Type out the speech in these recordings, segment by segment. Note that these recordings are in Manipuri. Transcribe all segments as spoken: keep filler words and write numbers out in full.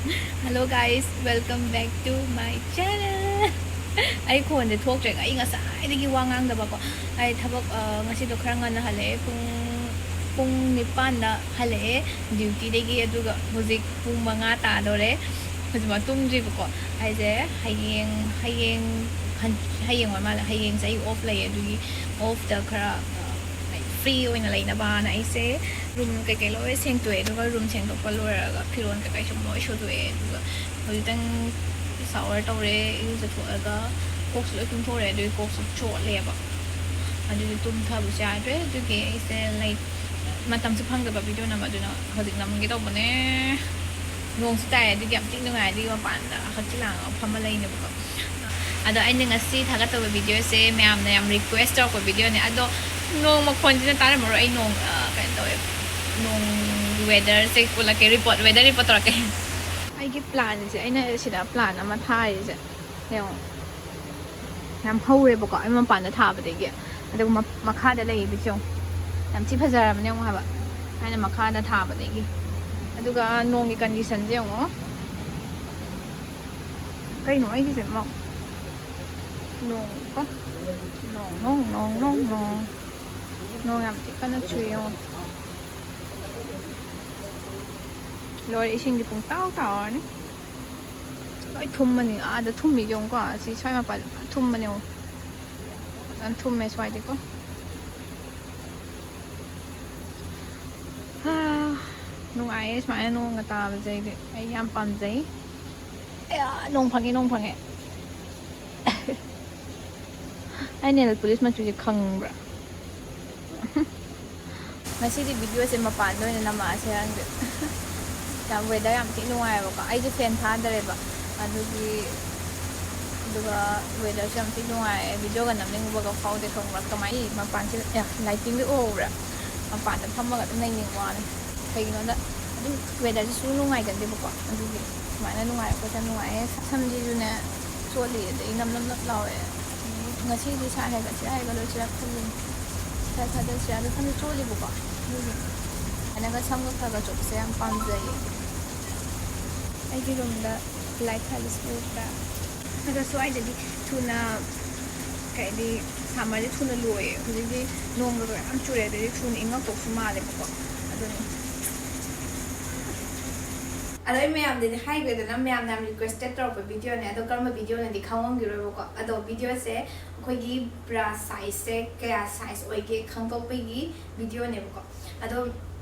Hello guys, welcome back to my channel. ꯑꯩ ꯈꯣꯟꯁꯦ ꯊꯣꯛꯇ꯭ꯔꯦ, ꯑꯩ ꯉꯁꯥꯏꯗꯒꯤ ꯋꯥ ꯉꯥꯡꯗꯕꯀꯣ. ꯑꯩ ꯊꯕꯛ, ꯑ, ꯉꯁꯤꯗꯣ ꯈꯔ ꯉꯟꯅ ꯍꯜꯂꯛꯑꯦ, ꯄꯨꯡ, ꯄꯨꯡ ꯅꯤꯄꯥꯟꯗ ꯍꯜꯂꯛꯑꯦ ꯗ꯭ꯌꯨꯇꯤꯗꯒꯤ, ꯑꯗꯨꯒ ꯍꯧꯖꯤꯛ ꯄꯨꯡ ꯃꯉꯥ ꯇꯥꯗꯣꯔꯦ, ꯍꯧꯖꯤꯛꯐꯥꯎ ꯇꯨꯝꯗ꯭ꯔꯤꯕꯀꯣ. ꯑꯩꯁꯦ ꯍꯌꯦꯡ, ꯍꯌꯦꯡ, ꯍꯟ-, ꯍꯌꯦꯡ ꯑꯣꯏ ꯃꯥꯜꯂꯦ, ꯍꯌꯦꯡꯁꯦ ꯑꯩ ꯑꯣꯐ ꯂꯩꯌꯦ, ꯑꯗꯨꯒꯤ ꯑꯣꯐꯇ ꯈꯔ, ꯑ, ꯂꯥꯏꯛ, ꯐ꯭ꯔꯤ ꯑꯣꯏꯅ ꯂꯩꯅꯕꯅ ꯑꯩꯁꯦ ꯔꯨꯝ ꯀꯩꯀꯩ ꯂꯣꯏ ꯁꯦꯡꯇꯣꯛꯑꯦ, ꯑꯗꯨꯒ ꯔꯨꯝ ꯁꯦꯡꯗꯣꯛꯄ ꯂꯣꯏꯔꯒ ꯐꯤꯔꯣꯜ ꯀꯩꯀꯩ ꯁꯨꯝ ꯂꯣꯏ ꯁꯨꯗꯣꯛꯑꯦ, ꯑꯗꯨꯒ ꯍꯧꯖꯤꯛꯇꯪ ꯁꯥꯋꯔ ꯇꯧꯔꯦ, ꯏꯔꯨꯖꯊꯣꯛꯑꯒ ꯀꯣꯛꯁꯨ ꯂꯣꯏ ꯇꯨꯝꯊꯣꯛꯑꯦ, ꯑꯗꯨꯒꯤ ꯀꯣꯛꯁꯨ ꯆꯣꯠꯂꯦꯕ, ꯑꯗꯨꯒꯤ ꯇꯨꯝꯊꯕꯁꯨ ꯌꯥꯗ꯭ꯔꯦ. ꯑꯗꯨꯒꯤ ꯑꯩꯁꯦ ꯂꯥꯏꯛ ꯃꯇꯝꯁꯨ ꯐꯪꯗꯕ ꯚꯤꯗꯤꯑꯣ ꯅꯝꯕ, ꯑꯗꯨꯅ ꯍꯧꯖꯤꯛ ꯅꯝꯒꯦ ꯇꯧꯕꯅꯦ. ꯅꯣꯡꯁꯨ ꯇꯥꯏ, ꯑꯗꯨꯒꯤ ꯌꯥꯝ ꯊꯤ ꯅꯨꯡꯉꯥꯏ, ꯑꯗꯨꯒꯤ ꯃꯄꯥꯟꯗ ꯍꯛꯆꯤ ꯂꯥꯡꯉꯒ ꯐꯝꯃ ꯂꯩꯅꯦꯕꯀꯣ. ꯑꯗꯣ ꯑꯩꯅ ꯉꯁꯤ ꯊꯥꯒꯠꯇꯧꯕ ꯚꯤꯗꯤꯑꯣꯁꯦ ꯃꯌꯥꯝꯅ ꯌꯥꯝ ꯔꯤꯀ꯭ꯋꯦꯁ ꯇꯧꯔꯛꯄ ꯚꯤꯗꯤꯑꯣꯅꯦ, ꯑꯗꯣ ꯅꯣꯡ ꯃꯈꯣꯟꯁꯤꯅ ꯇꯥꯔꯝꯃꯔꯣꯏ, ꯑꯩ ꯅꯣꯡ, ꯑ, ꯀꯩꯅꯣ ꯇꯧꯋꯦ, ꯅꯣꯡ ꯋꯦꯗꯔꯁꯦ ꯎꯠꯂꯛꯀꯦ, ꯔꯤꯄꯣꯔꯠ, ꯋꯦꯗꯔ ꯔꯤꯄꯣꯔꯠ ꯇꯧꯔꯛꯀꯦ. ꯑꯩꯒꯤ ꯄ꯭ꯂꯥꯟꯁꯦ, ꯑꯩꯅ ꯁꯤꯗ ꯄ꯭ꯂꯥꯟ ꯑꯃ ꯊꯥꯔꯤꯁꯦ ꯌꯦꯡꯉꯣ, ꯌꯥꯝ ꯍꯧꯔꯦꯕꯀꯣ, ꯑꯩ ꯃꯄꯥꯟꯗ ꯊꯥꯕꯗꯒꯤ. ꯑꯗꯨꯒ ꯃ-, ꯃꯈꯥꯗ ꯂꯩꯔꯤꯕꯁꯦ ꯌꯦꯡꯉꯣ, ꯌꯥꯝ ꯊꯤ ꯐꯖꯔꯕꯅꯦ ꯌꯦꯡꯉꯣ ꯍꯥꯏꯕ, ꯑꯩꯅ ꯃꯈꯥꯗ ꯊꯥꯕꯗꯒꯤ. ꯑꯗꯨꯒ ꯅꯣꯡꯒꯤ ꯀꯟꯗꯤꯁꯟꯁꯦ ꯌꯦꯡꯉꯣ, ꯀꯩꯅꯣ ꯑꯩꯒꯤꯁꯦ ꯃ-, ꯅꯣꯡ ꯀꯣ, ꯅꯣꯡ, ꯅꯣꯡ, ꯅꯣꯡ, ꯅꯣꯡ, ꯅꯣꯡ, ꯅꯣꯡ ꯌꯥꯝ ꯊꯤ ꯀꯟꯅ ꯆꯨꯏ ꯌꯦꯡꯉꯣ. ꯂꯣꯏꯔꯦ, ꯏꯁꯤꯡꯗꯤ ꯄꯨꯡ ꯇꯥꯎ ꯇꯥꯎꯔꯅꯤ. ꯂꯣꯏ ꯊꯨꯝꯃꯅꯤ, ꯑꯥꯗ ꯊꯨꯝꯃꯤꯁꯦ ꯌꯦꯡꯉꯨꯀꯣ, ꯑꯁꯤ ꯁ꯭ꯋꯥꯏ ꯃꯄꯥꯗ ꯐꯖꯅ ꯊꯨꯝꯃꯅꯤ ꯌꯦꯡꯉꯣ. ꯐꯖꯅ ꯊꯨꯝꯃꯦ ꯁ꯭ꯋꯥꯏꯗꯤꯀꯣ. ꯍꯥ, ꯅꯨꯡꯉꯥꯏꯌꯦ ꯁꯨꯃꯥꯏꯅ ꯅꯣꯡꯒ ꯇꯥꯕꯁꯦ, ꯑꯩꯗꯤ, ꯑꯩ ꯌꯥꯝ ꯄꯥꯝꯖꯩ. ꯑꯌꯥ, ꯅꯣꯡ ꯐꯪꯉꯦ, ꯅꯣꯡ ꯐꯪꯉꯦ. ꯑꯩ ꯅꯦꯜ ꯄꯣꯂꯤꯁ ꯃꯆꯨꯁꯦ ꯈꯪꯕ꯭ꯔꯥ? ꯉꯁꯤꯗꯤ ꯚꯤꯗꯤꯑꯣꯁꯦ ꯃꯄꯥꯟꯗ ꯑꯣꯏꯅ ꯅꯝꯃꯛꯑꯁꯦ ꯈꯪꯗꯦ. ꯌꯥꯝ ꯋꯦꯗꯔ ꯌꯥꯝ ꯊꯤ ꯅꯨꯡꯉꯥꯏꯌꯦꯕꯀꯣ, ꯑꯩꯁꯦ ꯐꯦꯟ ꯊꯥꯗꯔꯦꯕ, ꯑꯗꯨꯒꯤ, ꯑꯗꯨꯒ ꯋꯦꯗꯔꯁꯨ ꯌꯥꯝ ꯊꯤ ꯅꯨꯡꯉꯥꯏꯌꯦ, ꯚꯤꯗꯤꯑꯣꯒ ꯅꯝꯅꯤꯡꯕꯒ ꯐꯥꯎꯗꯦ ꯈꯪꯕ꯭ꯔꯥ? ꯀꯃꯥꯏꯅ ꯃꯄꯥꯟꯁꯦ, ꯑꯦ, ꯂꯥꯏꯇꯤꯡꯗꯤ ꯎꯍꯧꯕ꯭ꯔꯥ? ꯃꯄꯥꯟꯗ ꯐꯝꯃꯒ ꯑꯗꯨꯝ ꯂꯩꯅꯤꯡꯕ ꯋꯥꯅꯤ. ꯀꯩꯒꯤꯅꯣꯗ ꯑꯗꯨꯝ ꯋꯦꯗꯔꯁꯤꯁꯨ ꯅꯨꯡꯉꯥꯏꯒꯟꯗꯦꯕꯀꯣ, ꯑꯗꯨꯒꯤ ꯁꯨꯃꯥꯏꯅ ꯅꯨꯡꯉꯥꯏꯔꯛꯄꯁꯦ ꯌꯥꯝ ꯅꯨꯡꯉꯥꯏꯌꯦ. ꯁꯝꯁꯤꯁꯨꯅꯦ ꯆꯣꯠꯂꯤ, ꯑꯗꯩ ꯅꯞ ꯅꯞ ꯅꯞ ꯂꯥꯎꯋꯦ. ꯉꯁꯤꯗꯤ ꯁꯥꯏ ꯍꯥꯏꯒꯠꯁꯤꯔꯥ ꯍꯥꯏꯒꯠꯂꯣꯏꯁꯤꯔꯥ ꯈꯜꯂꯤꯅꯤ. ꯁꯥꯏ ꯊꯥꯗꯁꯤꯔꯥ, ꯑꯗꯣ ꯁꯝꯁꯦ ꯆꯣꯠꯂꯤꯕꯀꯣ, ꯑꯗꯨꯒꯤ. ꯁꯨꯃꯥꯏꯅꯒ ꯁꯝꯒ ꯈꯔ ꯈꯔ ꯆꯣꯠꯄꯁꯦ ꯌꯥꯝ ꯄꯥꯝꯖꯩꯌꯦ. ꯑꯩꯒꯤ ꯔꯨꯝꯗ ꯂꯥꯏ ꯊꯥꯜꯂꯤꯁꯤꯕꯨ ꯎꯕ꯭ꯔꯥ? ꯑꯗꯣ ꯁ꯭ꯋꯥꯏꯗꯗꯤ ꯊꯨꯅ, ꯀꯩ ꯍꯥꯏꯗꯤ, ꯁꯝꯃꯔꯁꯦ ꯊꯨꯅ ꯂꯣꯏꯌꯦ꯫ ꯍꯧꯖꯤꯛꯇꯤ ꯅꯣꯡꯒ ꯌꯥꯝ ꯆꯨꯔꯦ, ꯑꯗꯩꯗꯤ ꯊꯨꯅ ꯏꯪꯉꯛꯇꯧꯁꯨ ꯃꯥꯜꯂꯦꯕꯀꯣ꯫ ꯑꯗꯨꯅꯤ꯫ ꯑꯗꯣ ꯑꯩ ꯃꯌꯥꯝꯗꯗꯤ ꯍꯥꯏꯈ꯭ꯔꯦꯗꯅ, ꯃꯌꯥꯝꯅ ꯌꯥꯝ ꯔꯤꯀ꯭ꯋꯦꯁꯇꯦꯠ ꯇꯧꯔꯛꯄ ꯚꯤꯗꯤꯑꯣꯅꯦ꯫ ꯑꯗꯣ ꯀꯔꯝꯕ ꯚꯤꯗꯤꯑꯣꯅꯗꯤ ꯈꯪꯉꯝꯈꯤꯔꯣꯏꯕꯀꯣ꯫ ꯑꯗꯣ ꯚꯤꯗꯤꯑꯣꯁꯦ ꯑꯩꯈꯣꯏꯒꯤ ꯕ꯭ꯔꯥ ꯁꯥꯏꯖꯁꯦ ꯀꯌꯥ ꯁꯥꯏꯖ ꯑꯣꯏꯒꯦ ꯈꯪꯗꯣꯛꯄꯒꯤ ꯚꯤꯗꯤꯑꯣꯅꯦꯕꯀꯣ꯫ ꯑꯗꯣ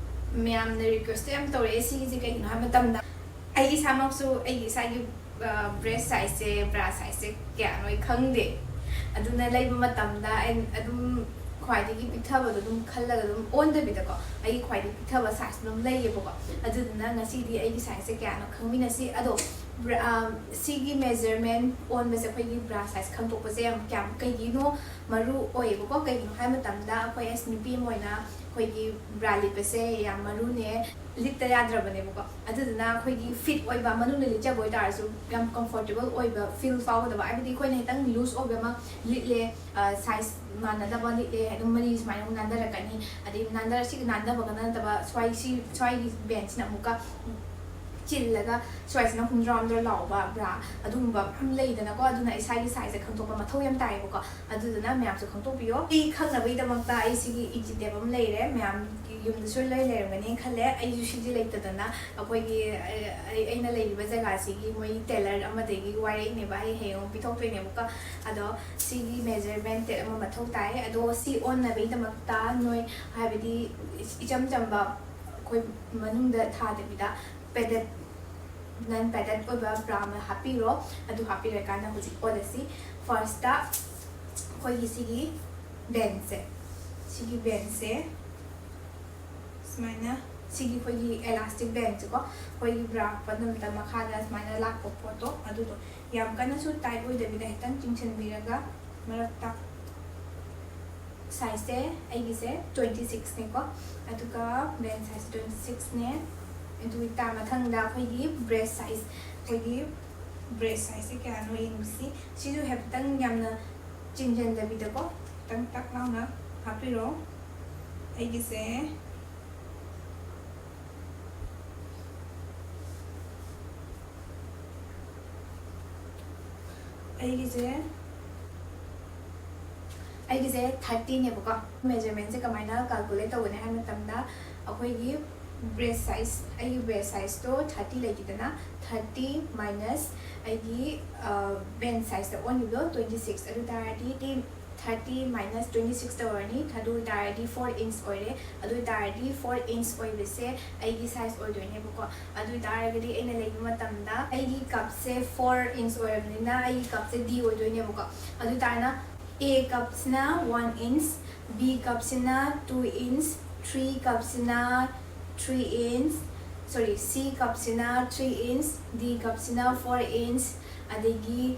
ꯃꯌꯥꯝꯅ ꯔꯤꯀ꯭ꯋꯦꯁꯇꯦꯠ ꯌꯥꯝ ꯇꯧꯔꯛꯑꯦ ꯁꯤꯒꯤꯁꯦ꯫ ꯀꯩꯒꯤꯅꯣ ꯍꯥꯏꯕ ꯃꯇꯝꯗ, ꯑꯩ ꯏꯁꯥꯃꯛꯁꯨ ꯑꯩꯒꯤ ꯏꯁꯥꯒꯤ, ꯑ, ꯕ꯭ꯔꯦꯁ ꯁꯥꯏꯖꯁꯦ, ꯕ꯭ꯔꯥ ꯁꯥꯏꯖꯁꯦ ꯀꯌꯥꯅꯣ ꯑꯩ ꯈꯪꯗꯦ꯫ ꯑꯗꯨꯅ ꯂꯩꯕ ꯃꯇꯝꯗ ꯑꯩ ꯑꯗꯨꯝ ꯈ꯭ꯋꯥꯏꯗꯒꯤ ꯄꯤꯛꯊꯕꯗꯣ ꯑꯗꯨꯝ ꯈꯜꯂꯒ ꯑꯗꯨꯝ ꯑꯣꯟꯗꯕꯤꯗꯀꯣ, ꯑꯩꯒꯤ ꯈ꯭ꯋꯥꯏꯗꯒꯤ ꯄꯤꯛꯊꯕ ꯁꯥꯏꯖ ꯑꯗꯨꯝ ꯂꯩꯌꯦꯕꯀꯣ꯫ ꯑꯗꯨꯗꯨꯅ ꯉꯁꯤꯗꯤ ꯑꯩꯒꯤ ꯁꯥꯏꯖꯁꯦ ꯀꯌꯥꯅꯣ ꯈꯪꯃꯤꯟꯅꯁꯤ꯫ ꯑꯗꯣ ꯕ꯭ꯔꯥ-, ꯑ, ꯁꯤꯒꯤ ꯃꯦꯖꯔꯃꯦꯟ ꯑꯣꯟꯕꯁꯦ, ꯑꯩꯈꯣꯏꯒꯤ ꯕ꯭ꯔꯥ ꯁꯥꯏꯖ ꯈꯪꯗꯣꯛꯄꯁꯦ ꯌꯥꯝ, ꯌꯥꯝ ꯀꯩꯒꯤꯅꯣ ꯃꯔꯨ ꯑꯣꯏꯌꯦꯕꯀꯣ꯫ ꯀꯩꯒꯤꯅꯣ ꯍꯥꯏꯕ ꯃꯇꯝꯗ, ꯑꯩꯈꯣꯏ as ꯅꯨꯄꯤ ꯑꯃ ꯑꯣꯏꯅ ꯑꯩꯈꯣꯏꯒꯤ ꯕ꯭ꯔꯥ ꯂꯤꯠꯄꯁꯦ ꯌꯥꯝ ꯃꯔꯨꯅꯦ꯫ ꯂꯤꯠꯇ ꯌꯥꯗ꯭ꯔꯕꯅꯦꯕꯀꯣ꯫ ꯑꯗꯨꯗꯨꯅ ꯑꯩꯈꯣꯏꯒꯤ ꯐꯤꯠ ꯑꯣꯏꯕ, ꯃꯅꯨꯡꯗ ꯂꯤꯠꯆꯕ ꯑꯣꯏꯇꯥꯔꯁꯨ ꯌꯥꯝ ꯀꯝꯐꯣꯔꯇꯦꯕꯜ ꯑꯣꯏꯕ ꯐꯤꯜ ꯐꯥꯎꯒꯗꯕ, ꯍꯥꯏꯕꯗꯤ ꯑꯩꯈꯣꯏꯅ ꯈꯤꯇꯪ ꯂꯨꯖ ꯑꯣꯏꯕ ꯑꯃ ꯂꯤꯠꯂꯦ, ꯑ, ꯁꯥꯏꯖ ꯃꯥꯟꯅꯗꯕ ꯂꯤꯠꯂꯦ, ꯑꯗꯨꯝ ꯃꯔꯤ ꯁꯨꯃꯥꯏꯅ ꯑꯃꯨꯛ ꯅꯥꯟꯊꯔꯛꯀꯅꯤ꯫ ꯑꯗꯩ ꯅꯥꯟꯊꯔ-, ꯁꯤꯒꯤ ꯅꯥꯟꯊꯕꯒ ꯅꯠꯇꯕ ꯁ꯭ꯋꯥꯏ-, ꯁꯤ-, ꯁ꯭ꯋꯥꯏꯒꯤ ꯕꯦꯟꯁꯤꯅ ꯑꯃꯨꯛꯀ ꯆꯤꯜꯂꯒ ꯁ꯭ꯋꯥꯏꯁꯤꯅ ꯍꯨꯝꯗ꯭ꯔꯥ ꯍꯨꯝꯗ꯭ꯔꯥ ꯂꯥꯎꯕ ꯕ꯭ꯔꯥ, ꯑꯗꯨꯒꯨꯝꯕ ꯃꯌꯥꯝ ꯂꯩꯗꯅꯀꯣ꯫ ꯑꯗꯨꯅ ꯏꯁꯥꯒꯤ ꯁꯥꯏꯖꯁꯦ ꯈꯪꯗꯣꯛꯄ ꯃꯊꯧ ꯌꯥꯝ ꯇꯥꯏꯌꯦꯕꯀꯣ꯫ ꯑꯗꯨꯗꯨꯅ ꯃꯌꯥꯝꯁꯨ ꯈꯪꯗꯣꯛꯄꯤꯌꯣ꯫ ꯑꯩ ꯈꯪꯅꯕꯒꯤꯗꯃꯛꯇ ꯑꯩ ꯁꯤꯒꯤ ꯏꯟꯆꯤ ꯇꯦꯞ ꯑꯃ ꯂꯩꯔꯦ, ꯃꯌꯥꯝꯒꯤ ꯌꯨꯝꯗꯁꯨ ꯂꯣꯏ ꯂꯩꯔꯝꯒꯅꯤ ꯈꯜꯂꯦ꯫ ꯑꯩꯁꯨ ꯁꯤꯗꯤ ꯂꯩꯇꯗꯅ ꯑꯩꯈꯣꯏꯒꯤ, ꯑꯩ, ꯑꯩ, ꯑꯩꯅ ꯂꯩꯔꯤꯕ ꯖꯒꯥꯁꯤꯒꯤ ꯃꯣꯏ ꯇꯦꯂꯔ ꯑꯃꯗꯒꯤ ꯋꯥꯏꯔꯛꯏꯅꯦꯕ꯫ ꯑꯩ ꯍꯌꯦꯡ ꯑꯃꯨꯛ ꯄꯤꯊꯣꯛꯇꯣꯏꯅꯦꯕꯀꯣ꯫ ꯑꯗꯣ ꯁꯤꯒꯤ ꯃꯦꯖꯔꯃꯦꯟ ꯇꯦꯞ ꯑꯃ ꯃꯊꯧ ꯇꯥꯏ꯫ ꯑꯗꯣ ꯁꯤ ꯑꯣꯟꯅꯕꯒꯤꯗꯃꯛꯇ ꯅꯣꯏ, ꯍꯥꯏꯕꯗꯤ, ꯏꯆꯝ ꯆꯝꯕ ꯑꯩꯈꯣꯏ ꯃꯅꯨꯡꯗ ꯊꯥꯗꯕꯤꯗ ꯄꯦꯗꯦꯠ, ꯅꯟ ꯄꯦꯗꯦꯠ ꯑꯣꯏꯕ ꯕ꯭ꯔꯥ ꯑꯃ ꯍꯥꯞꯄꯤꯔꯣ꯫ ꯑꯗꯨ ꯍꯥꯞꯄꯤꯔꯀꯥꯟꯗ ꯍꯧꯖꯤꯛ ꯑꯣꯜꯂꯁꯤ꯫ ꯐꯥꯔꯁꯇ ꯑꯩꯈꯣꯏꯒꯤ ꯁꯤꯒꯤ ꯕꯦꯟꯁꯦ, ꯁꯤꯒꯤ ꯕꯦꯟꯁꯦ ꯁꯨꯃꯥꯏꯅ, ꯁꯤꯒꯤ ꯑꯩꯈꯣꯏꯒꯤ ꯑꯦꯂꯥꯁꯇꯤꯛ ꯕꯦꯟꯁꯦꯀꯣ, ꯑꯩꯈꯣꯏꯒꯤ ꯕ꯭ꯔꯥ ꯍꯥꯞꯄ ꯅꯨꯃꯤꯠꯇ ꯃꯈꯥꯗ ꯁꯨꯃꯥꯏꯅ ꯂꯥꯛꯄ ꯄꯣꯠꯇꯣ, ꯑꯗꯨꯗꯣ ꯌꯥꯝ ꯀꯟꯅꯁꯨ ꯇꯥꯏꯠ ꯑꯣꯏꯗꯕꯤꯗ ꯍꯦꯛꯇꯪ ꯆꯤꯡꯁꯤꯟꯕꯤꯔꯒ ꯃꯔꯛꯇ, ꯁꯥꯏꯖꯁꯦ ꯑꯩꯒꯤꯁꯦ ꯇ꯭ꯋꯦꯟꯇꯤ ꯁꯤꯛꯁꯅꯦꯀꯣ, ꯑꯗꯨꯒ ꯕꯦꯟ ꯁꯥꯏꯖ ꯇ꯭ꯋꯦꯟꯇꯤ ꯁꯤꯛꯁꯅꯦ꯫ ꯑꯗꯨ ꯑꯣꯏꯇꯥ ꯃꯊꯪꯗ ꯑꯩꯈꯣꯏꯒꯤ ꯕ꯭ꯔꯦꯁ ꯁꯥꯏꯖ, ꯑꯩꯈꯣꯏꯒꯤ ꯕ꯭ꯔꯦꯁ ꯁꯥꯏꯖꯁꯦ ꯀꯌꯥꯅꯣ ꯌꯦꯡꯁꯤ꯫ ꯁꯤꯁꯨ ꯍꯥꯏꯐꯦꯠꯇꯪ ꯌꯥꯝꯅ ꯆꯤꯡꯁꯤꯟꯗꯕꯤꯗꯀꯣ, ꯈꯤꯇꯪ ꯇꯛ ꯂꯥꯎꯅ ꯍꯥꯞꯄꯤꯔꯣ꯫ ꯑꯩꯒꯤꯁꯦ ꯑꯩꯒꯤꯁꯦ ꯑꯩꯒꯤꯁꯦ ꯊꯥꯔꯇꯤꯅꯦꯕꯀꯣ꯫ ꯃꯦꯖꯔꯃꯦꯟꯁꯦ ꯀꯃꯥꯏꯅ ꯀꯥꯜꯀꯨꯂꯦꯠ ꯇꯧꯒꯅꯤ ꯍꯥꯏꯕ ꯃꯇꯝꯗ, ꯑꯩꯈꯣꯏꯒꯤ ꯕ꯭ꯔꯦꯁ ꯁꯥꯏꯖ, ꯑꯩꯒꯤ ꯕ꯭ꯔꯦꯁ ꯁꯥꯏꯖꯇꯣ ꯊꯥꯔꯇꯤ ꯂꯩꯈꯤꯗꯅ, ꯊꯥꯔꯇꯤ ꯃꯥꯏꯅꯁ ꯑꯩꯒꯤ ꯕꯦꯟ ꯁꯥꯏꯖꯇ ꯑꯣꯟꯈꯤꯕꯗꯣ ꯇ꯭ꯋꯦꯟꯇꯤ ꯁꯤꯛꯁ, ꯑꯗꯨ ꯇꯥꯔꯗꯤ ꯊꯥꯔꯇꯤ ꯃꯥꯏꯅꯁ ꯇ꯭ꯋꯦꯟꯇꯤ ꯁꯤꯛꯁ ꯇꯧꯔꯅꯤ꯫ ꯑꯗꯨ ꯑꯣꯏ ꯇꯥꯔꯗꯤ ꯐꯣꯔ ꯏꯟꯆ ꯑꯣꯏꯔꯦ꯫ ꯑꯗꯨ ꯑꯣꯏ ꯇꯥꯔꯗꯤ ꯐꯣꯔ ꯏꯟꯆ ꯑꯣꯏꯕꯁꯦ ꯑꯩꯒꯤ ꯁꯥꯏꯖ ꯑꯣꯏꯗꯣꯏꯅꯦꯕꯀꯣ꯫ ꯑꯗꯨ ꯑꯣꯏ ꯇꯥꯔꯒꯗꯤ ꯑꯩꯅ ꯂꯩꯕ ꯃꯇꯝꯗ ꯑꯩꯒꯤ ꯀꯞꯁꯦ ꯐꯣꯔ ꯏꯟꯆ ꯑꯣꯏꯔꯕꯅꯤꯅ ꯑꯩꯒꯤ ꯀꯞꯁꯦ ꯗꯤ ꯑꯣꯏꯗꯣꯏꯅꯦꯕꯀꯣ꯫ ꯑꯗꯨ ꯑꯣꯏ ꯇꯥꯔꯅ ꯑꯦ ꯀꯞꯁꯤꯅ ꯋꯥꯟ ꯏꯟꯆ, ꯕꯤ ꯀꯞꯁꯤꯅ ꯇꯨ ꯏꯟꯆ, ꯊ꯭ꯔꯤ ꯀꯞꯁꯤꯅ ꯊ꯭ꯔꯤ ꯏꯟꯆ, ꯁꯣꯔꯤ, ꯁꯤ ꯀꯞꯁꯤꯅ ꯊ꯭ꯔꯤ ꯏꯟꯆ, ꯗꯤ ꯀꯞꯁꯤꯅ ꯐꯣꯔ ꯏꯟꯆ, ꯑꯗꯒꯤ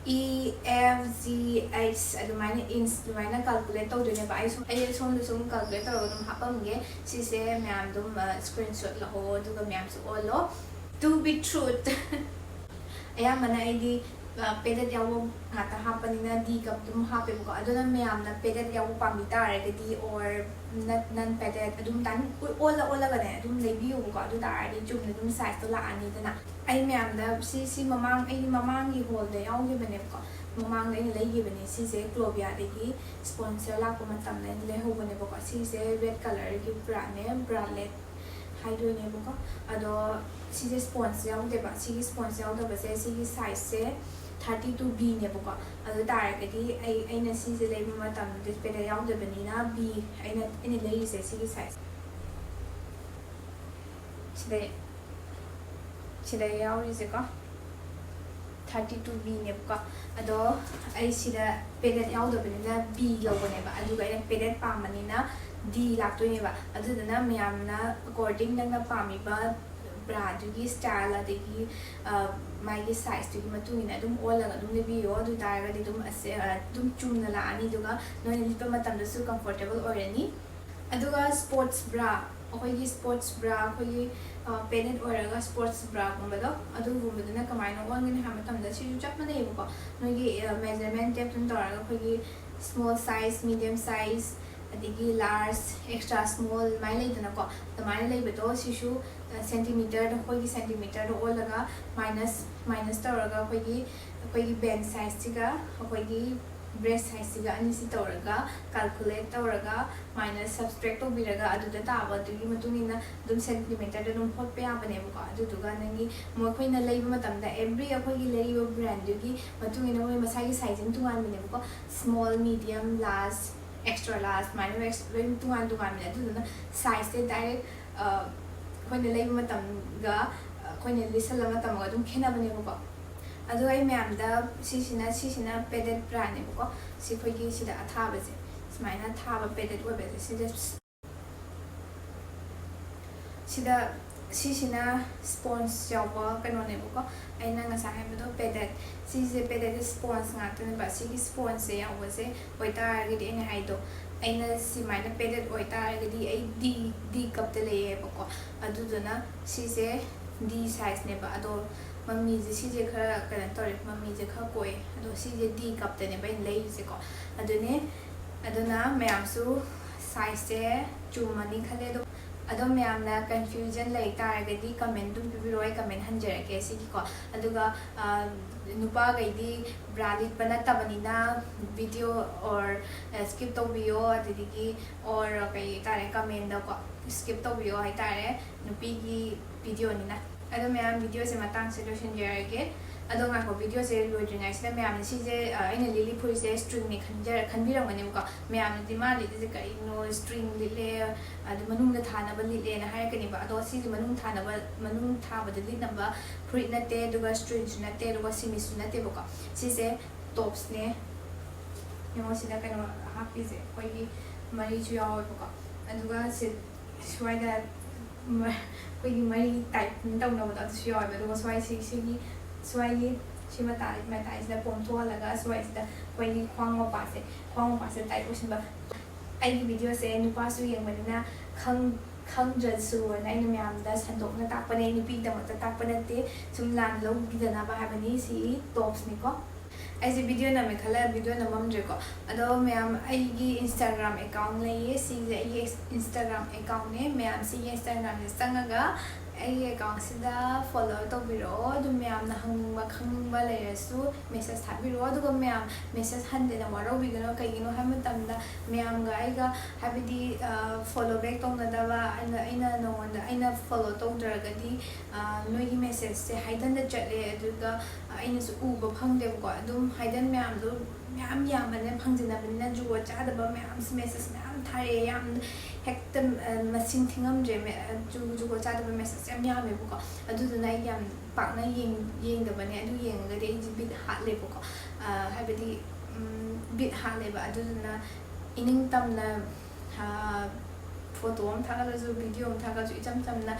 ꯏ ꯑꯦꯐ ꯖꯤ ꯑꯩꯆ ꯑꯗꯨꯃꯥꯏꯅ ꯏꯟꯆ ꯑꯗꯨꯃꯥꯏꯅ ꯀꯥꯜꯀꯨꯂꯦꯠ ꯇꯧꯗꯣꯏꯅꯦꯕ꯫ ꯑꯩ ꯁꯨꯝ ꯑꯩ ꯁꯣꯝꯗ ꯁꯨꯝ ꯀꯥꯜꯀꯨꯂꯦꯠ ꯇꯧꯔꯒ ꯑꯗꯨꯝ ꯍꯥꯞꯄꯝꯒꯦ꯫ ꯁꯤꯁꯦ ꯃꯌꯥꯝ ꯑꯗꯨꯝ ꯁ꯭ꯀ꯭ꯔꯤꯟ ꯁꯣꯠ ꯂꯧꯍꯧꯑꯣ, ꯑꯗꯨꯒ ꯃꯌꯥꯝꯁꯨ ꯑꯣꯜꯂꯣ꯫ To be truth, ꯑꯌꯥꯝꯕꯅ ꯑꯩꯗꯤ ꯄꯦꯗꯦꯠ ꯌꯥꯎꯕ ꯉꯥꯛꯇ ꯍꯥꯞꯄꯅꯤꯅ ꯗꯤ ꯀꯞ ꯑꯗꯨꯝ ꯍꯥꯞꯄꯦꯕꯀꯣ꯫ ꯑꯗꯨꯅ ꯃꯌꯥꯝꯅ ꯄꯦꯗꯦꯠ ꯌꯥꯎꯕ ꯄꯥꯝꯕꯤ ꯇꯥꯔꯒꯗꯤ, ꯑꯣꯔ ꯅꯟ ꯄꯦꯗꯦꯠ, ꯑꯗꯨꯝ ꯇꯥꯏꯝ ꯑꯣꯜꯂ ꯑꯣꯜꯂꯒꯅꯦ ꯑꯗꯨꯝ ꯂꯩꯕꯤꯌꯨꯕꯀꯣ꯫ ꯑꯗꯨ ꯇꯥꯔꯗꯤ ꯆꯨꯝꯅ ꯑꯗꯨꯝ ꯁꯥꯏꯖꯇꯣ ꯂꯥꯛꯑꯅꯤꯗꯅ꯫ ꯑꯩ ꯃꯌꯥꯝꯗ ꯁꯤ ꯁꯤ ꯃꯃꯥꯡ ꯑꯩꯒꯤ ꯃꯃꯥꯡꯒꯤ ꯍꯣꯜꯗ ꯌꯥꯎꯈꯤꯕꯅꯦꯕꯀꯣ꯫ ꯃꯃꯥꯡꯗ ꯑꯩꯅ ꯂꯩꯈꯤꯕꯅꯦ ꯁꯤꯁꯦ꯫ ꯀ꯭ꯂꯣꯕꯤꯌꯥꯗꯒꯤ ꯁ꯭ꯄꯣꯟꯁꯔ ꯂꯥꯛꯄ ꯃꯇꯝꯗ ꯑꯩꯅ ꯂꯩꯍꯧꯕꯅꯦꯕꯀꯣ꯫ ꯁꯤꯁꯦ ꯔꯦꯗ ꯀꯂꯔꯒꯤ ꯕ꯭ꯔꯥꯟꯅꯦ, ꯕ꯭ꯔꯥꯂꯦꯠ ꯍꯥꯏꯗꯣꯏꯅꯦꯕꯀꯣ꯫ ꯑꯗꯣ ꯁꯤꯁꯦ ꯁ꯭ꯄꯣꯟꯁ ꯌꯥꯎꯗꯦꯕ꯫ ꯁꯤꯒꯤ ꯁ꯭ꯄꯣꯟꯁ ꯌꯥꯎꯗꯕꯁꯦ ꯁꯤꯒꯤ ꯁꯥꯏꯖꯁꯦ ꯊꯥꯔꯇꯤ ꯇꯨ ꯕꯤꯅꯦꯕꯀꯣ꯫ ꯑꯗꯨ ꯇꯥꯔꯒꯗꯤ ꯑꯩ ꯑꯩꯅ ꯁꯤꯁꯦ ꯂꯩꯕ ꯃꯇꯝꯗ ꯄꯦꯗꯦꯠ ꯌꯥꯎꯗꯕꯅꯤꯅ ꯕꯤ ꯑꯩꯅ ꯑꯩꯅ ꯂꯩꯔꯤꯁꯦ ꯁꯤꯒꯤ ꯁꯥꯏꯖ ꯁꯤꯗ ꯁꯤꯗ ꯌꯥꯎꯔꯤꯁꯦꯀꯣ, ꯊꯥꯔꯇꯤ ꯇꯨ ꯕꯤꯅꯦꯕꯀꯣ꯫ ꯑꯗꯣ ꯑꯩ ꯁꯤꯗ ꯄꯦꯗꯦꯠ ꯌꯥꯎꯗꯕꯅꯤꯅ ꯕꯤ ꯂꯧꯕꯅꯦꯕ꯫ ꯑꯗꯨꯒ ꯑꯩꯅ ꯄꯦꯗꯦꯠ ꯄꯥꯝꯕꯅꯤꯅ ꯗꯤ ꯂꯥꯛꯇꯣꯏꯅꯦꯕ꯫ ꯑꯗꯨꯗꯨꯅ ꯃꯌꯥꯝꯅ ꯑꯦꯀꯣꯔꯗꯤꯡ ꯅꯪꯅ ꯄꯥꯝꯃꯤꯕ ꯕ꯭ꯔꯥꯗꯨꯒꯤ ꯁ꯭ꯇꯥꯏꯜ ꯑꯗꯒꯤ ꯃꯥꯒꯤ ꯁꯥꯏꯖꯇꯨꯒꯤ ꯃꯇꯨꯡ ꯏꯟꯅ ꯑꯗꯨꯝ ꯑꯣꯜꯂꯒ ꯑꯗꯨꯝ ꯂꯩꯕꯤꯌꯣ꯫ ꯑꯗꯨ ꯑꯣꯏ ꯇꯥꯔꯒꯗꯤ ꯑꯗꯨꯝ ꯑꯁꯦ ꯑꯗꯨꯝ ꯆꯨꯝꯅ ꯂꯥꯛꯑꯅꯤ, ꯑꯗꯨꯒ ꯅꯣꯏꯅ ꯂꯤꯠꯄ ꯃꯇꯝꯗꯁꯨ ꯀꯝꯐꯣꯔꯇꯦꯕꯜ ꯑꯣꯏꯔꯅꯤ꯫ ꯑꯗꯨꯒ ꯁ꯭ꯄꯣꯔꯠꯁ ꯕ꯭ꯔꯥ, ꯑꯩꯈꯣꯏꯒꯤ ꯁ꯭ꯄꯣꯔꯠꯁ ꯕ꯭ꯔꯥ, ꯑꯩꯈꯣꯏꯒꯤ ꯄꯦꯗꯦꯠ ꯑꯣꯏꯔꯒ ꯁ꯭ꯄꯣꯔꯠꯁ ꯕ꯭ꯔꯥꯒꯨꯝꯕꯗꯣ, ꯑꯗꯨꯒꯨꯝꯕꯗꯨꯅ ꯀꯃꯥꯏꯅ ꯑꯣꯟꯒꯅꯤ ꯍꯥꯏꯕ ꯃꯇꯝꯗ, ꯁꯤꯁꯨ ꯆꯞ ꯃꯥꯟꯅꯩꯕꯀꯣ꯫ ꯅꯣꯏꯒꯤ ꯃꯦꯖꯔꯃꯦꯟ ꯇꯦꯞ ꯑꯗꯨꯝ ꯇꯧꯔꯒ ꯑꯩꯈꯣꯏꯒꯤ ꯁ꯭ꯃꯣꯜ ꯁꯥꯏꯖ, ꯃꯤꯗꯤꯌꯝ ꯁꯥꯏꯖ, ꯑꯗꯒꯤ ꯂꯥꯔꯖ, ꯑꯦꯛꯁꯇ꯭ꯔꯥ ꯁ꯭ꯃꯣꯜ ꯑꯗꯨꯃꯥꯏꯅ ꯂꯩꯗꯅꯀꯣ꯫ ꯑꯗꯨꯃꯥꯏꯅ ꯂꯩꯕꯗꯣ ꯁꯤꯁꯨ ꯁꯦꯟꯇꯤꯃꯤꯇꯔꯗ, ꯑꯩꯈꯣꯏꯒꯤ ꯁꯦꯟꯇꯤꯃꯤꯇꯔꯗ ꯑꯣꯜꯂꯒ ꯃꯥꯏꯅꯁ ꯃꯥꯏꯅꯁ ꯇꯧꯔꯒ ꯑꯩꯈꯣꯏꯒꯤ ꯑꯩꯈꯣꯏꯒꯤ ꯕꯦꯟ ꯁꯥꯏꯖꯁꯤꯒ ꯑꯩꯈꯣꯏꯒꯤ ꯕ꯭ꯔꯦꯁ ꯁꯥꯏꯖꯁꯤꯒ ꯑꯅꯤꯁꯤ ꯇꯧꯔꯒ ꯀꯥꯜꯀꯨꯂꯦꯠ ꯇꯧꯔꯒ ꯃꯥꯏꯅꯁ ꯁꯕꯇ꯭ꯔꯦꯛ ꯇꯧꯕꯤꯔꯒ ꯑꯗꯨꯗ ꯇꯥꯕꯗꯨꯒꯤ ꯃꯇꯨꯡ ꯏꯟꯅ ꯑꯗꯨꯝ ꯁꯦꯟꯇꯤꯃꯤꯇꯔꯗ ꯑꯗꯨꯝ ꯍꯣꯠꯄ ꯌꯥꯕꯅꯦꯕꯀꯣ꯫ ꯑꯗꯨꯗꯨꯒ ꯅꯪꯒꯤ ꯃꯈꯣꯏꯅ ꯂꯩꯕ ꯃꯇꯝꯗ ꯑꯦꯕ꯭ꯔꯤ ꯑꯩꯈꯣꯏꯒꯤ ꯂꯩꯔꯤꯕ ꯕ꯭ꯔꯥꯟꯗꯨꯒꯤ ꯃꯇꯨꯡ ꯏꯟꯅ ꯃꯣꯏ ꯃꯁꯥꯒꯤ ꯁꯥꯏꯖꯤꯡ ꯇꯣꯉꯥꯟꯕꯅꯦꯕꯀꯣ꯫ Small, medium, large, extra large ꯁꯨꯃꯥꯏꯅ ꯂꯣꯏ ꯇꯣꯉꯥꯟ ꯇꯣꯉꯥꯟꯕꯅꯦ꯫ ꯑꯗꯨꯗꯨꯅ ꯁꯥꯏꯖꯁꯦ ꯗꯥꯏꯔꯦꯛ ꯑꯩꯈꯣꯏꯅ ꯂꯩꯕ ꯃꯇꯝꯒ ꯑꯩꯈꯣꯏꯅ ꯂꯤꯠꯁꯜꯂ ꯃꯇꯝꯒ ꯑꯗꯨꯝ ꯈꯦꯠꯅꯕꯅꯦꯕꯀꯣ꯫ ꯑꯗꯣ ꯑꯩ ꯃꯌꯥꯝꯗ ꯁꯤꯁꯤꯅ ꯁꯤꯁꯤꯅ ꯄꯦꯗꯦꯠ ꯕ꯭ꯔꯥꯅꯦꯕꯀꯣ꯫ ꯁꯤ ꯑꯩꯈꯣꯏꯒꯤ ꯁꯤꯗ ꯑꯊꯥꯕꯁꯦ ꯁꯨꯃꯥꯏꯅ ꯊꯥꯕ ꯄꯦꯗꯦꯠ ꯑꯣꯏꯕꯁꯦ ꯁꯤꯗ ꯁꯤꯗ ꯁꯤꯁꯤꯅ ꯁ꯭ꯄꯣꯟꯖ ꯌꯥꯎꯕ ꯀꯩꯅꯣꯅꯦꯕꯀꯣ꯫ ꯑꯩꯅ ꯉꯁꯥꯏ ꯍꯥꯏꯕꯗꯣ ꯄꯦꯗꯦꯠ, ꯁꯤꯁꯦ ꯄꯦꯗꯦꯠꯁꯦ ꯁ꯭ꯄꯣꯟꯖ ꯉꯥꯛꯇꯅꯦꯕ꯫ ꯁꯤꯒꯤ ꯁ꯭ꯄꯣꯟꯖꯁꯦ ꯌꯥꯎꯕꯁꯦ ꯑꯣꯏꯇꯥꯔꯒꯗꯤ ꯑꯩꯅ ꯍꯥꯏꯗꯣ, ꯑꯩꯅ ꯁꯨꯃꯥꯏꯅ ꯄꯦꯗꯦꯠ ꯑꯣꯏꯇꯥꯔꯒꯗꯤ ꯑꯩ ꯗꯤ ꯗꯤ ꯀꯞꯇ ꯂꯩꯌꯦꯕꯀꯣ꯫ ꯑꯗꯨꯗꯨꯅ ꯁꯤꯁꯦ ꯗꯤ ꯁꯥꯏꯖꯅꯦꯕ꯫ ꯑꯗꯣ ꯃꯃꯤꯁꯦ ꯁꯤꯁꯦ ꯈꯔ ꯀꯩꯅꯣ ꯇꯧꯔꯦ, ꯃꯃꯤꯁꯦ ꯈꯔ ꯀꯣꯛꯑꯦ꯫ ꯑꯗꯣ ꯁꯤꯁꯦ ꯗꯤ ꯀꯞꯇꯅꯦꯕ ꯑꯩꯅ ꯂꯩꯔꯤꯁꯦꯀꯣ꯫ ꯑꯗꯨꯅꯦ, ꯑꯗꯨꯅ ꯃꯌꯥꯝꯁꯨ ꯁꯥꯏꯖꯁꯦ ꯆꯨꯝꯃꯅꯤ ꯈꯜꯂꯦ꯫ ꯑꯗꯣ ꯑꯗꯣ ꯃꯌꯥꯝꯅ ꯀꯟꯐ꯭ꯌꯨꯖꯟ ꯂꯩ ꯇꯥꯔꯒꯗꯤ ꯀꯃꯦꯟ ꯑꯗꯨꯝ ꯄꯤꯕꯤꯔꯛꯑꯣ, ꯑꯩ ꯀꯃꯦꯟ ꯍꯟꯖꯔꯛꯀꯦ ꯁꯤꯒꯤꯀꯣ꯫ ꯑꯗꯨꯒ ꯅꯨꯄꯥꯈꯩꯗꯤ ꯕ꯭ꯔꯥ ꯂꯤꯠꯄ ꯅꯠꯇꯕꯅꯤꯅ ꯚꯤꯗꯤꯑꯣ ꯑꯣꯔ ꯁ꯭ꯀꯤꯞ ꯇꯧꯕꯤꯌꯣ꯫ ꯑꯗꯨꯗꯒꯤ ꯑꯣꯔ ꯀꯩ ꯍꯥꯏꯇꯥꯔꯦ, ꯀꯃꯦꯟꯗꯀꯣ ꯁ꯭ꯀꯤꯞ ꯇꯧꯕꯤꯌꯣ ꯍꯥꯏꯇꯥꯔꯦ꯫ ꯅꯨꯄꯤꯒꯤ ꯚꯤꯗꯤꯑꯣꯅꯤꯅ꯫ ꯑꯗꯣ ꯃꯌꯥꯝ, ꯚꯤꯗꯤꯑꯣꯁꯦ ꯃꯇꯥꯡꯁꯦ ꯂꯣꯏꯁꯤꯟꯖꯔꯒꯦ꯫ ꯑꯗꯣ ꯉꯥꯏꯈꯣ, ꯚꯤꯗꯤꯑꯣꯁꯦ ꯂꯣꯏꯗ꯭ꯔꯤꯉꯩꯁꯤꯗ ꯃꯌꯥꯝꯅ ꯁꯤꯁꯦ, ꯑ, ꯑꯩꯅ ꯂꯤꯠꯂꯤ ꯐꯨꯔꯤꯠꯁꯦ ꯁ꯭ꯇ꯭ꯔꯤꯡꯅꯦ ꯈꯟꯖꯔ-, ꯈꯟꯕꯤꯔꯝꯒꯅꯦꯕꯀꯣ꯫ ꯃꯌꯥꯝꯅꯗꯤ "ꯃꯥ ꯂꯤꯠꯂꯤꯁꯦ ꯀꯔꯤꯅꯣ, ꯁ꯭ꯇ꯭ꯔꯤꯡ ꯂꯤꯠꯂꯦ, ꯑꯗꯨ ꯃꯅꯨꯡꯗ ꯊꯥꯅꯕ ꯂꯤꯠꯂꯦꯅ" ꯍꯥꯏꯔꯛꯀꯅꯦꯕ꯫ ꯑꯗꯣ ꯁꯤꯁꯦ ꯃꯅꯨꯡ ꯊꯥꯅꯕ, ꯃꯅꯨꯡ ꯊꯥꯕꯗ ꯂꯤꯠꯅꯕ ꯐꯨꯔꯤꯠ ꯅꯠꯇꯦ, ꯑꯗꯨꯒ ꯁ꯭ꯇ꯭ꯔꯤꯡꯁꯨ ꯅꯠꯇꯦ, ꯑꯗꯨꯒ ꯁꯤꯃꯤꯁꯁꯨ ꯅꯠꯇꯦꯕꯀꯣ꯫ ꯁꯤꯁꯦ ꯇꯣꯞꯁꯅꯦ꯫ ꯌꯦꯡꯉꯣ, ꯁꯤꯗ ꯀꯩꯅꯣ ꯍꯥꯞꯄꯤꯁꯦ, ꯑꯩꯈꯣꯏꯒꯤ ꯃꯔꯤꯁꯨ ꯌꯥꯎꯋꯦꯕꯀꯣ꯫ ꯑꯗꯨꯒ ꯁꯤ ꯁ꯭ꯋꯥꯏꯗ ꯃ-, ꯑꯩꯈꯣꯏꯒꯤ ꯃꯔꯤ ꯇꯥꯏꯠ ꯇꯧꯅꯕꯗꯣ ꯑꯗꯨꯁꯨ ꯌꯥꯎꯋꯦꯕ꯫ ꯑꯗꯨꯒ ꯁ꯭ꯋꯥꯏ ꯁꯤ-, ꯁꯤꯒꯤ, ꯁ꯭ꯋꯥꯏꯒꯤ ꯁꯤ ꯃꯇꯥꯏ, ꯃꯇꯥꯏꯁꯤꯗ ꯄꯣꯝꯊꯣꯛꯍꯜꯂꯒ ꯁ꯭ꯋꯥꯏꯁꯤꯗ ꯑꯩꯈꯣꯏꯒꯤ ꯈ꯭ꯋꯥꯡ ꯃꯄꯥꯁꯦ, ꯈ꯭ꯋꯥꯡ ꯃꯄꯥꯁꯤꯗ ꯇꯥꯏꯠ ꯑꯣꯏꯁꯤꯟꯕ꯫ ꯑꯩꯒꯤ ꯚꯤꯗꯤꯑꯣꯁꯦ ꯅꯨꯄꯥꯁꯨ ꯌꯦꯡꯕꯅꯤꯅ ꯈꯪ-, ꯈꯪꯗ꯭ꯔꯁꯨ ꯑꯅ ꯑꯩꯅ ꯃꯌꯥꯝꯗ ꯁꯟꯗꯣꯛꯅ ꯇꯥꯛꯄꯅꯦ, ꯅꯨꯄꯤꯒꯤꯗꯃꯛꯇ ꯇꯥꯛꯄ ꯅꯠꯇꯦ, ꯁꯨꯝ ꯂꯥꯟꯅ ꯂꯧꯕꯤꯗꯅꯕ ꯍꯥꯏꯕꯅꯤ꯫ ꯁꯤ ꯇꯣꯞꯁꯅꯤꯀꯣ꯫ ꯑꯩꯁꯦ ꯚꯤꯗꯤꯑꯣ ꯅꯝꯃꯦ ꯈꯜꯂꯒ ꯚꯤꯗꯤꯑꯣ ꯅꯝꯃꯝꯗ꯭ꯔꯦꯀꯣ꯫ ꯑꯗꯣ ꯃꯌꯥꯝ, ꯑꯩꯒꯤ Instagram account ꯂꯩꯌꯦ, ꯁꯤꯁꯦ ꯑꯩꯒꯤ Instagram accountꯅꯦ꯫ ꯃꯌꯥꯝ ꯁꯤꯒꯤ Instagramꯁꯦ ꯆꯪꯉꯒ ꯑꯩꯒꯤ accountꯁꯤꯗ follow ꯇꯧꯕꯤꯔꯛꯑꯣ꯫ ꯑꯗꯨꯝ ꯃꯌꯥꯝꯅ ꯍꯪꯅꯤꯡꯕ ꯈꯪꯅꯤꯡꯕ ꯂꯩꯔꯁꯨ message ꯊꯥꯕꯤꯔꯛꯑꯣ꯫ ꯑꯗꯨꯒ ꯃꯌꯥꯝ message ꯍꯟꯗꯅ ꯋꯥꯔꯧꯕꯤꯒꯅꯨ꯫ ꯀꯩꯒꯤꯅꯣ ꯍꯥꯏꯕ ꯃꯇꯝꯗ ꯃꯌꯥꯝꯒ ꯑꯩꯒ, ꯍꯥꯏꯕꯗꯤ follow back ꯇꯧꯅꯗꯕ, ꯑꯩꯅ ꯑꯩꯅ ꯅꯉꯣꯟꯗ ꯑꯩꯅ follow ꯇꯧꯗ꯭ꯔꯒꯗꯤ ꯅꯣꯏꯒꯤ messageꯁꯦ ꯍꯥꯏꯗꯟꯗ ꯆꯠꯂꯦ꯫ ꯑꯗꯨꯒ ꯑꯩꯅꯁꯨ ꯎꯕ ꯐꯪꯗꯦꯕꯀꯣ꯫ ꯑꯗꯨꯝ ꯍꯥꯏꯗꯟ ꯃꯌꯥꯝꯗꯣ ꯃꯌꯥꯝ ꯌꯥꯝꯕꯅꯤꯅ, ꯐꯪꯖꯤꯟꯅꯕꯅꯤꯅ ꯖꯨꯒꯣꯠ ꯆꯥꯗꯕ ꯃꯌꯥꯝ message ꯃꯌꯥꯝ ꯊꯥꯔꯛꯑꯦ꯫ ꯌꯥꯝ ꯍꯦꯛꯇ ꯃꯁꯤꯡ ꯊꯤꯉꯝꯗ꯭ꯔꯦ꯫ ꯖꯨꯒꯣꯠ ꯆꯥꯗꯕ message ꯌꯥꯝ ꯌꯥꯝꯃꯦꯕꯀꯣ꯫ ꯑꯗꯨꯗꯨꯅ ꯑꯩ ꯌꯥꯝ ꯄꯥꯛꯅ ꯌꯦꯡꯗꯕꯅꯦ꯫ ꯑꯗꯨ ꯌꯦꯡꯉꯒꯗꯤ ꯑꯩꯁꯦ ꯕꯤꯠ ꯍꯥꯠꯂꯦꯕꯀꯣ꯫ ꯍꯥꯏꯕꯗꯤ ꯕꯤꯠ ꯍꯥꯠꯂꯦꯕ꯫ ꯑꯗꯨꯗꯨꯅ ꯏꯅꯤꯡ ꯇꯝꯅ ꯐꯣꯇꯣ ꯑꯃ ꯊꯥꯒꯠꯂꯁꯨ, ꯚꯤꯗꯤꯑꯣ ꯑꯃ ꯊꯥꯒꯠꯂꯁꯨ, ꯏꯆꯝ ꯆꯝꯅ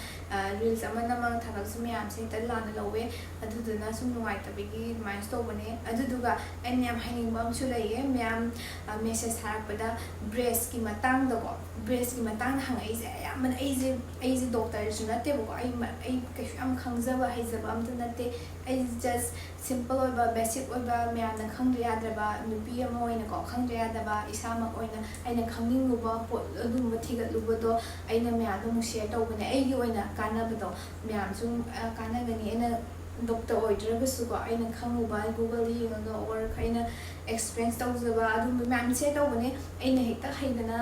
reels ꯑꯃ ꯅꯝꯃꯒ ꯊꯥꯒꯠꯂꯁꯨ ꯃꯌꯥꯝꯁꯦ ꯍꯦꯛꯇ ꯂꯥꯟꯅ ꯂꯧꯋꯦ꯫ ꯑꯗꯨꯗꯨꯅ ꯁꯨꯝ ꯅꯨꯡꯉꯥꯏꯇꯕꯒꯤ ꯑꯗꯨꯃꯥꯏꯅꯁꯨ ꯇꯧꯕꯅꯦ꯫ ꯑꯗꯨꯗꯨꯒ ꯑꯩꯅ ꯌꯥꯝ ꯍꯥꯏꯅꯤꯡꯕ ꯑꯃꯁꯨ ꯂꯩꯌꯦ꯫ ꯃꯌꯥꯝ message ꯊꯥꯔꯛꯄꯗ breastꯀꯤ ꯃꯇꯥꯡꯗꯀꯣ, breastꯀꯤ ꯃꯇꯥꯡꯗ ꯍꯪꯉꯛꯏꯁꯦ ꯑꯌꯥꯝꯕꯅ, ꯑꯩꯁꯦ ꯑꯩꯁꯦ doctorꯁꯨ ꯅꯠꯇꯦꯕꯀꯣ꯫ ꯑꯩ ꯑꯩ ꯀꯩꯁꯨ ꯌꯥꯝ ꯈꯪꯖꯕ ꯍꯩꯖꯕ ꯑꯝꯇ ꯅꯠꯇꯦ꯫ ꯑꯩ just simple ꯑꯣꯏꯕ, basic ꯑꯣꯏꯕ, ꯃꯌꯥꯝꯅ ꯈꯪꯗ ꯌꯥꯗ꯭ꯔꯕ, ꯅꯨꯄꯤ ꯑꯃ ꯑꯣꯏꯅꯀꯣ, ꯈꯪꯗ ꯌꯥꯗꯕ, ꯏꯁꯥꯃꯛ ꯑꯣꯏꯅ ꯑꯩꯅ ꯈꯪꯅꯤꯡꯉꯨꯕ ꯄꯣꯠ ꯑꯗꯨꯒꯨꯝꯕ ꯊꯤꯒꯠꯂꯨꯕꯗꯣ ꯑꯩꯅ ꯃꯌꯥꯝꯗ ꯑꯃꯨꯛ share ꯇꯧꯕꯅꯦ꯫ ꯑꯩꯒꯤ ꯑꯣꯏꯅ ꯀꯥꯟꯅꯕꯗꯣ ꯃꯌꯥꯝꯁꯨ ꯀꯥꯟꯅꯒꯅꯤ꯫ ꯑꯩꯅ doctor ꯑꯣꯏꯗ꯭ꯔꯒꯁꯨꯀꯣ, ꯑꯩꯅ ꯈꯪꯉꯨꯕ Googleꯗ ꯌꯦꯡꯉꯒ or ꯑꯩꯅ experience ꯇꯧꯖꯕ ꯑꯗꯨꯝꯕ ꯃꯌꯥꯝ share ꯇꯧꯕꯅꯦ꯫ ꯑꯩꯅ ꯍꯦꯛꯇ ꯍꯩꯗꯅ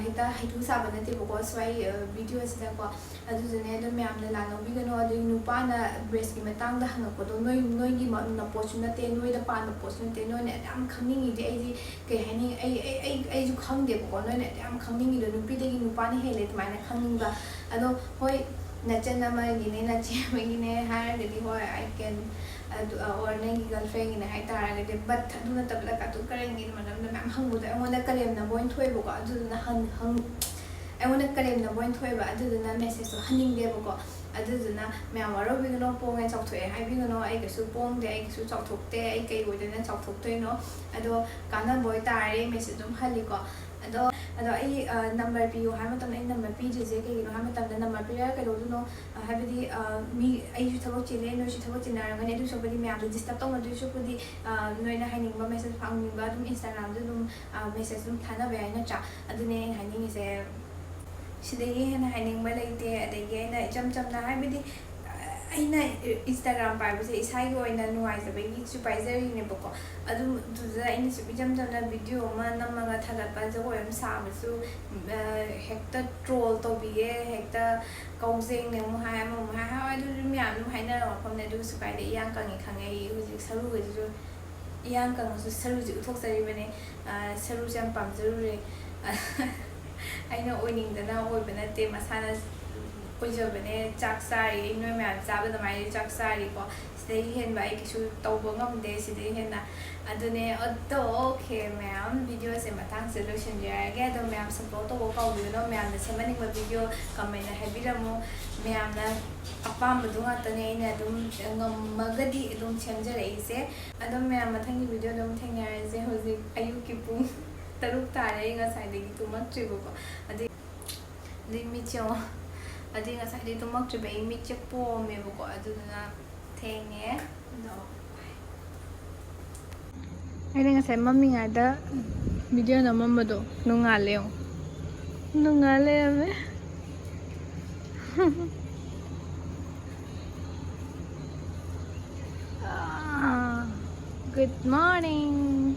ꯍꯦꯛꯇ ꯍꯩꯊꯨ ꯁꯥꯕ ꯅꯠꯇꯦꯕꯀꯣ ꯁ꯭ꯋꯥꯏ ꯚꯤꯗꯤꯑꯣꯁꯤꯗꯀꯣ꯫ ꯑꯗꯨꯗꯨꯅꯦ ꯑꯗꯨꯝ ꯃꯌꯥꯝꯅ ꯂꯥꯟꯅꯧꯕꯤꯒꯅꯣ꯫ ꯑꯗꯩ ꯅꯨꯄꯥꯅ breastꯀꯤ ꯃꯇꯥꯡꯗ ꯍꯪꯉꯛꯄꯗꯣ ꯅꯣꯏ ꯅꯣꯏꯒꯤ ꯄꯣꯠꯁꯨ ꯅꯠꯇꯦ, ꯅꯣꯏꯗ ꯄꯥꯟꯕ ꯄꯣꯠꯁꯨ ꯅꯠꯇꯦ꯫ ꯅꯣꯏꯅ ꯑꯗꯨ ꯌꯥꯝ ꯈꯪꯅꯤꯡꯉꯤꯗꯤ ꯑꯩꯗꯤ ꯀꯩ ꯍꯥꯏꯅꯤ, ꯑꯩ ꯑꯩ ꯑꯩ ꯑꯩꯁꯨ ꯈꯪꯗꯦꯕꯀꯣ꯫ ꯅꯣꯏꯅ ꯑꯗꯨ ꯌꯥꯝ ꯈꯪꯅꯤꯡꯉꯤꯗꯣ ꯅꯨꯄꯤꯗꯒꯤ ꯅꯨꯄꯥꯅ ꯍꯦꯜꯂꯦ ꯑꯗꯨꯃꯥꯏꯅ ꯈꯪꯅꯤꯡꯕ꯫ ꯑꯗꯣ ꯍꯣꯏ, ꯅꯆꯟ ꯑꯃꯒꯤꯅꯦ, ꯅꯆꯦ ꯑꯃꯒꯤꯅꯦ ꯍꯥꯏꯔꯒꯗꯤ ꯍꯣꯏ, I can ꯑꯗꯨ or ꯅꯪꯒꯤ girlfriendꯒꯤꯅꯦ ꯍꯥꯏꯇꯥꯔꯒꯗꯤ꯫ But ꯑꯗꯨ ꯅꯠꯇꯕꯗ ꯀꯥꯇꯨ ꯀꯔꯟꯒꯤ ꯃꯔꯝꯗ ꯃꯌꯥꯝ ꯍꯪꯕꯗꯣ ꯑꯩꯉꯣꯟꯗ ꯀꯔꯦꯝꯅꯕ ꯑꯣꯏꯅ ꯊꯣꯛꯑꯦꯕꯀꯣ꯫ ꯑꯗꯨꯗꯨꯅ ꯍꯪ ꯍꯪ ꯑꯩꯉꯣꯟꯗ ꯀꯔꯦꯝꯅꯕ ꯑꯣꯏꯅ ꯊꯣꯛꯑꯦꯕ꯫ ꯑꯗꯨꯗꯨꯅ messageꯇꯣ ꯍꯟꯅꯤꯡꯗꯦꯕꯀꯣ꯫ ꯑꯗꯨꯗꯨꯅ ꯃꯌꯥꯝ ꯋꯥꯔꯧꯕꯤꯒꯅꯣ, "ꯄꯣꯡꯉꯦ, ꯆꯥꯎꯊꯣꯛꯑꯦ" ꯍꯥꯏꯕꯤꯒꯅꯣ꯫ ꯑꯩ ꯀꯩꯁꯨ ꯄꯣꯡꯗꯦ, ꯑꯩ ꯀꯩꯁꯨ ꯆꯥꯎꯊꯣꯛꯇꯦ꯫ ꯑꯩ ꯀꯩ ꯑꯣꯏꯗꯅ ꯆꯥꯎꯊꯣꯛꯇꯣꯏꯅꯣ? ꯑꯗꯣ ꯀꯥꯟꯅꯕ ꯑꯣꯏꯇꯥꯔꯦ, message ꯑꯗꯨꯝ ꯍꯜꯂꯤꯀꯣ꯫ ꯑꯗꯣ ꯑꯗꯣ ꯑꯩ number ꯄꯤꯌꯨ ꯍꯥꯏꯕ ꯃꯇꯝꯗ ꯑꯩ number ꯄꯤꯗ꯭ꯔꯤꯁꯦ ꯀꯩꯒꯤꯅꯣ ꯍꯥꯏꯕ ꯃꯇꯝꯗ, number ꯄꯤꯔꯒ ꯀꯩꯗꯧꯗꯣꯏꯅꯣ? ꯍꯥꯏꯕꯗꯤ ꯃꯤ, ꯑꯩꯁꯨ ꯊꯕꯛ ꯆꯤꯜꯂꯦ, ꯅꯣꯏꯁꯨ ꯊꯕꯛ ꯆꯤꯟꯅꯔꯝꯒꯅꯤ꯫ ꯑꯗꯨ ꯁꯔꯨꯛꯄꯨꯗꯤ ꯃꯌꯥꯝꯗꯣ disturb ꯇꯧꯅꯗꯣꯏ ꯁꯔꯨꯛꯄꯨꯗꯤ, ꯅꯣꯏꯅ ꯍꯥꯏꯅꯤꯡꯕ message, ꯐꯪꯅꯤꯡꯕ ꯑꯗꯨꯝ Instagram ꯗ ꯑꯗꯨꯝ message ꯑꯗꯨꯝ ꯊꯥꯅꯕ ꯌꯥꯏ, ꯅꯠꯇ꯭ꯔꯥ? ꯑꯗꯨꯅꯦ ꯑꯩꯅ ꯍꯥꯏꯅꯤꯡꯉꯤꯁꯦ꯫ ꯁꯤꯗꯒꯤ ꯍꯦꯟꯅ ꯍꯥꯏꯅꯤꯡꯕ ꯂꯩꯇꯦ꯫ ꯑꯗꯒꯤ ꯑꯩꯅ ꯏꯆꯝ ꯆꯝꯅ, ꯍꯥꯏꯕꯗꯤ, ꯑꯩꯅ Instagram ꯄꯥꯏꯕꯁꯦ ꯏꯁꯥꯒꯤ ꯑꯣꯏꯅ ꯅꯨꯡꯉꯥꯏꯖꯕꯒꯤꯁꯨ ꯄꯥꯏꯖꯔꯤꯅꯦꯕꯀꯣ꯫ ꯑꯗꯨꯗꯨꯗ ꯑꯩꯅ ꯁꯨꯝ ꯏꯆꯝ ꯆꯝꯅ video ꯑꯃ ꯅꯝꯃꯒ ꯊꯥꯒꯠꯄ, ꯖꯒꯣꯏ ꯑꯃ ꯁꯥꯕꯁꯨ, ꯍꯦꯛꯇ troll ꯇꯧꯕꯤꯌꯦ, ꯍꯦꯛꯇ ꯀꯧꯖꯦꯡꯅꯦ ꯑꯃꯨꯛ ꯍꯥꯏ, ꯑꯃꯃꯨꯛ ꯍꯥꯏ, ꯍꯥꯏ, ꯑꯗꯨꯁꯨ ꯃꯌꯥꯝ ꯑꯗꯨꯝ ꯍꯥꯏꯅꯔ ꯋꯥꯐꯝꯅꯦ꯫ ꯑꯗꯨ ꯀꯩꯁꯨ ꯀꯥꯏꯗꯦ, ꯏꯌꯥꯡ ꯀꯪꯉꯦ ꯈꯪꯉꯦ꯫ ꯑꯩ ꯍꯧꯖꯤꯛ ꯁꯔꯨꯒꯁꯤꯁꯨ, ꯏꯌꯥꯡ ꯀꯪꯉꯁꯨ ꯁꯔꯨꯁꯦ ꯎꯠꯊꯣꯛꯆꯔꯤꯕꯅꯦ꯫ ꯁꯔꯨꯁꯦ ꯌꯥꯝ ꯄꯥꯝꯖꯔꯨꯔꯦ꯫ ꯑꯩꯅ ꯑꯣꯏꯅꯤꯡꯗꯅ ꯑꯣꯏꯕ ꯅꯠꯇꯦ, ꯃꯁꯥꯅ ꯑꯣꯏꯖꯕꯅꯦ꯫ ꯆꯥꯛ ꯆꯥꯔꯤ, ꯑꯩ ꯅꯣꯏ ꯃꯌꯥꯝ ꯆꯥꯕ ꯑꯗꯨꯃꯥꯏꯅ ꯆꯥꯛ ꯆꯥꯔꯤꯀꯣ꯫ ꯁꯤꯗꯒꯤ ꯍꯦꯟꯕ ꯑꯩ ꯀꯩꯁꯨ ꯇꯧꯕ ꯉꯝꯗꯦ꯫ ꯁꯤꯗꯒꯤ ꯍꯦꯟꯅ ꯑꯗꯨꯅꯦ꯫ ꯑꯗꯣ okay ꯃꯌꯥꯝ, video ꯁꯦ ꯃꯇꯥꯡꯁꯤꯗ ꯂꯣꯏꯁꯤꯟꯖꯔꯒꯦ꯫ ꯑꯗꯣ ꯃꯌꯥꯝ support ꯇꯧꯕ ꯀꯥꯎꯕꯤꯒꯅꯨ꯫ ꯃꯌꯥꯝꯅ ꯁꯦꯝꯍꯟꯅꯤꯡꯕ video comment ꯗ ꯍꯥꯏꯕꯤꯔꯝꯃꯨ꯫ ꯃꯌꯥꯝꯅ ꯑꯄꯥꯝꯕꯗꯨ ꯉꯥꯛꯇꯅꯦ ꯑꯩꯅ ꯑꯗꯨꯝ ꯉꯝꯃꯒꯗꯤ ꯑꯗꯨꯝ ꯁꯦꯝꯖꯔꯛꯏꯁꯦ꯫ ꯑꯗꯨꯝ ꯃꯌꯥꯝ ꯃꯊꯪꯒꯤ video ꯗ ꯑꯃꯨꯛ ꯊꯦꯡꯅꯔꯁꯦ꯫ ꯍꯧꯖꯤꯛ ꯑꯌꯨꯛꯀꯤ ꯄꯨꯡ ꯇꯔꯨꯛ ꯇꯥꯔꯦ꯫ ꯑꯩ ꯉꯁꯥꯏꯗꯒꯤ ꯇꯨꯝꯃꯛꯇ꯭ꯔꯤꯕꯀꯣ꯫ ꯑꯗꯨꯏ, ꯑꯗꯨꯏ ꯃꯤꯠꯁꯦ ꯌꯦꯡꯉꯣ꯫ ꯑꯗꯨꯏ ꯉꯁꯥꯏꯗꯒꯤ ꯇꯨꯝꯃꯛꯇ꯭ꯔꯤꯕ ꯑꯩ ꯃꯤꯠꯁꯦ ꯄꯣꯝꯃꯦꯕꯀꯣ꯫ ꯑꯗꯨꯗꯨꯅ ꯊꯦꯡꯉꯦ꯫ ꯑꯗꯣ ꯑꯩꯅ ꯉꯁꯥꯏ ꯃꯝꯃꯤꯉꯩꯗ video ꯅꯝꯃꯝꯕꯗꯣ ꯅꯣꯡꯉꯥꯜꯂꯦ ꯌꯦꯡꯉꯣ꯫ ꯅꯣꯡꯉꯥꯜ ꯂꯩꯔꯝꯃꯦ꯫ Ah, good morning.